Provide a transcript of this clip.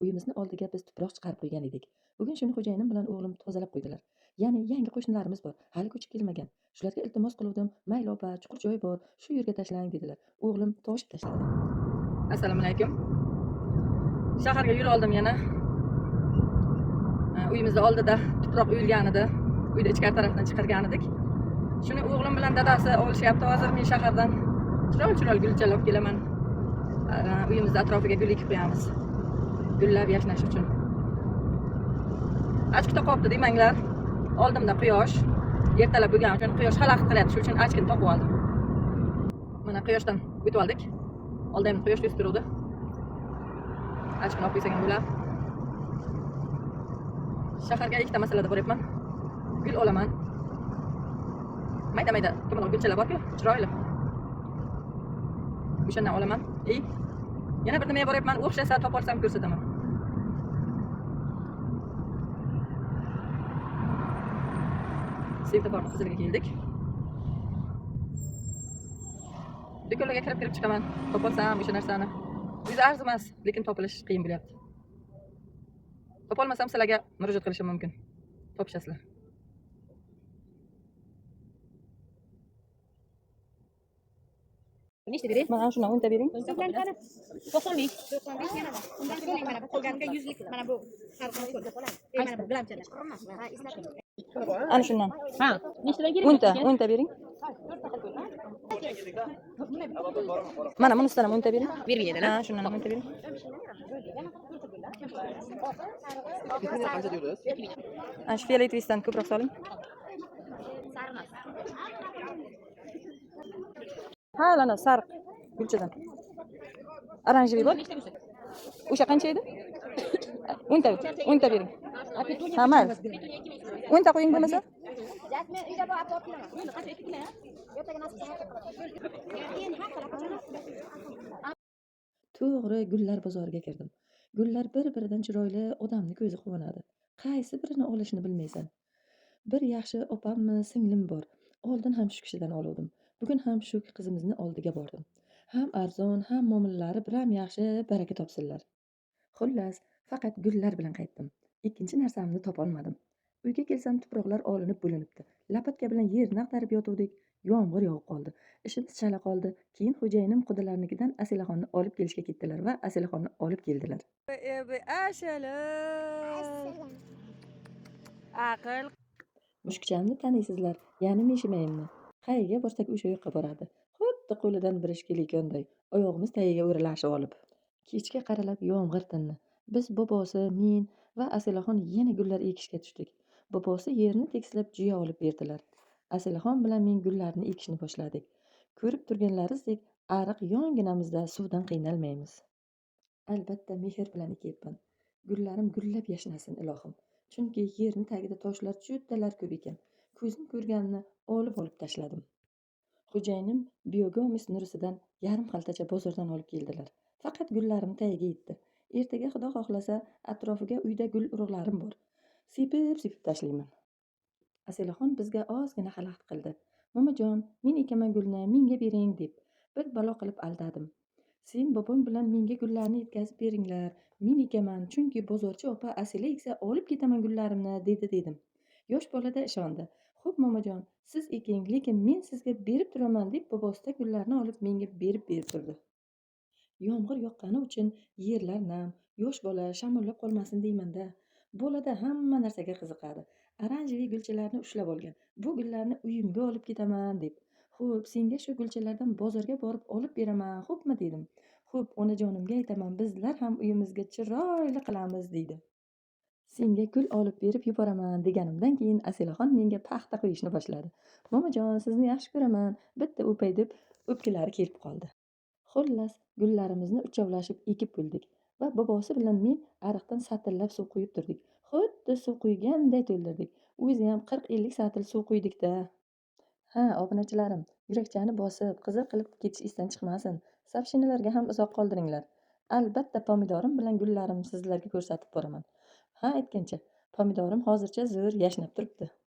Uyimizni oldiga biz tuproq chiqarib qo'ygan edik. Bugun shuni xo'jayinim bilan o'g'lim tozalab qo'ydilar. Ya'ni yangi qo'shnilarimiz bor, hali ko'chib kelmagan. Shularga iltimos qiluvdim, mayli opa, chuqur joy bor, shu yerga tashlang dedilar. O'g'lim toshib tashladi. Assalomu alaykum. Shaharga yo'l oldim yana. Uyimizni oldida tuproq uyilgan edi. Uyda ichkari tarafdan chiqargan edik. Shuni o'g'lim bilan dadasi olishyapti. Hozir men shahardan chiroyli chiroyli gulchalar olib kelaman. Uyimizni atrofiga gul ekib qo'yamiz. Gullab yashnash uchun. Ochko taqyapti demanglar. Oldimda quyosh. Ertalab bo'lgani uchun quyosh xalaqit qilyapti. Shuning uchun ochkini toqib oldim. Mana quyoshdan o'tib oldik. Oldin quyosh to'sib turuvdi. Ochkini olib qo'ysak ham bo'ladi. Shaharga ikkita masalada boryapman. Gul olaman. Mayda-mayda dumaloq gulchalar bor-ku, chiroyli. O'shandan olaman. Yana bir nimaga boryapman, o'xshasa topolsam ko'rsataman. Svetoforni qiziliga keldik. Do'konlarga kirib-kirib chiqaman. Topolsam o'sha narsani. O'zi arzimas, lekin topilish qiyin bo'lyapti. Topolmasam sizlarga murojaat qilishim mumkin. Topishasizlar. Nechta bering? Mana shundan 10 ta bering. To'qson 95. 95 yana bor. Undan so'ng mana bu qolganiga 100 lik mana bu sarg'ini ko'rib. Mana bu gilamchalar. Ha, eslating. Ana shundan. Ha, nechtadan kerak? 10 ta, 10 ta bering. Mana bunisidan ham 10 ta bering. Bermaydi, Ha, shundan ham 10 ta bering. Ana shu fioletoviysidan ko'proq soling. Ha, ana sariq gulchadan. Oranjeviy bor. O'sha qancha edi? 10 ta, 10 ta bering. Ha, mayli. 10 ta qo'ying bo'lmasa. Men uyda borib olib kelaman. Ertaga nasib qilsa. To'g'ri gullar bozoriga kirdim. Gullar bir-biridan chiroyli, odamni ko'zi quvonadi. Qaysi birini olishni bilmaysan. Bir yaxshi opammi, singlim bor. Oldin ham shu kishidan oluvdim. Bugun ham shu qizimizni oldiga bordim. Ham arzon, ham muomalalari biram yaxshi, baraka topsinlar. Xullas, faqat gullar bilan qaytdim. Ikkinchi narsamni topolmadim. Uyga kelsam tuproqlar olinib bo'linibdi. Lapatka bilan yerni ag'darib yotuvdik. Yomg'ir yog'ib qoldi. Ishimiz chala qoldi. Keyin xo'jayinim qudalarnikidan Asilaxonni olib kelishga ketdilar va Asilaxonni olib keldilar. Aql. Mushukchamni taniysizlar, ya'ni Mishimayimni. Qayerga borsak o'sha yoqqa boradi. Xuddi qo'lidan bir ish kelayotganday, oyog'imiz tagiga o'ralashib olib. Kechga qaralab yomg'ir tindi. Biz bobosi, men va Asilaxon yana gullar ekishga tushdik. Bobosi yerni tekislab juya olib berdilar. Asilaxon bilan men gullarni ekishni boshladik. Ko'rib turganlaringizdek, ariq yonginamizda suvdan qiynalmaymiz. Albatta mehr bilan ekyapman. Gullarim gullab yashnasin ilohim. Chunki yerni tagida toshlar judalar ko'p ekan. Ko'zim ko'rganini olib-olib tashladim. Xo'jayinim biogomis nurisidan yarim xaltacha bozordan olib keldilar. Faqat gullarim tagiga yetdi. Ertaga Xudo xohlasa atrofiga uyda gul urug'larim bor. Sepib-sepib tashlayman. Asilaxon bizga ozgina xalaqit qildi. Momajon, men ekaman gulni, menga bering deb bir balo qilib aldadim. Sen bobong bilan menga gullarni yetkazib beringlar. Men ekaman, chunki bozorchi opa Asila eksa olib ketaman gullarimni dedi dedim. Yosh bolada ishondi. Xo'p momajon, siz eking, lekin men sizga berib turaman deb bobosida gullarni olib menga berib turdi. Yomg'ir yoqqani uchun yerlar nam, yosh bola shamollab qolmasin deyman-da. Bolada hamma narsaga qiziqadi. Oranjeviy gulchalarni ushlab olgan. Bu gullarni uyimga olib ketaman deb. Xo'p, senga shu gulchalardan bozorga borib olib beraman, xo'pmi dedim. Xo'p, onajonimga aytaman, bizlar ham uyimizga chiroyli qilamiz deydi. Senga gul olib berib yuboraman deganimdan keyin Asilaxon menga paxta quyishni boshladi. Momajon, sizni yaxshi ko'raman, bitta o'pay deb o'pkalari kelib qoldi. Xullas, gullarimizni uchovlashib ekib bo'ldik va bobosi bilan men ariqdan satillab suv quyib turdik. Xuddi suv quyganday to'ldirdik. O'zi ham 40-50 satil suv quydik-da. Ha, obunachilarim, yurakchani bosib, qizil qilib ketish esdan chiqmasin. Sapshinalarga ham uzoq qoldiringlar. Albatta pomidorim bilan gullarimni sizlarga ko'rsatib boraman. Ha, aytgancha, pomidorim hozircha zo'r yashnab turibdi.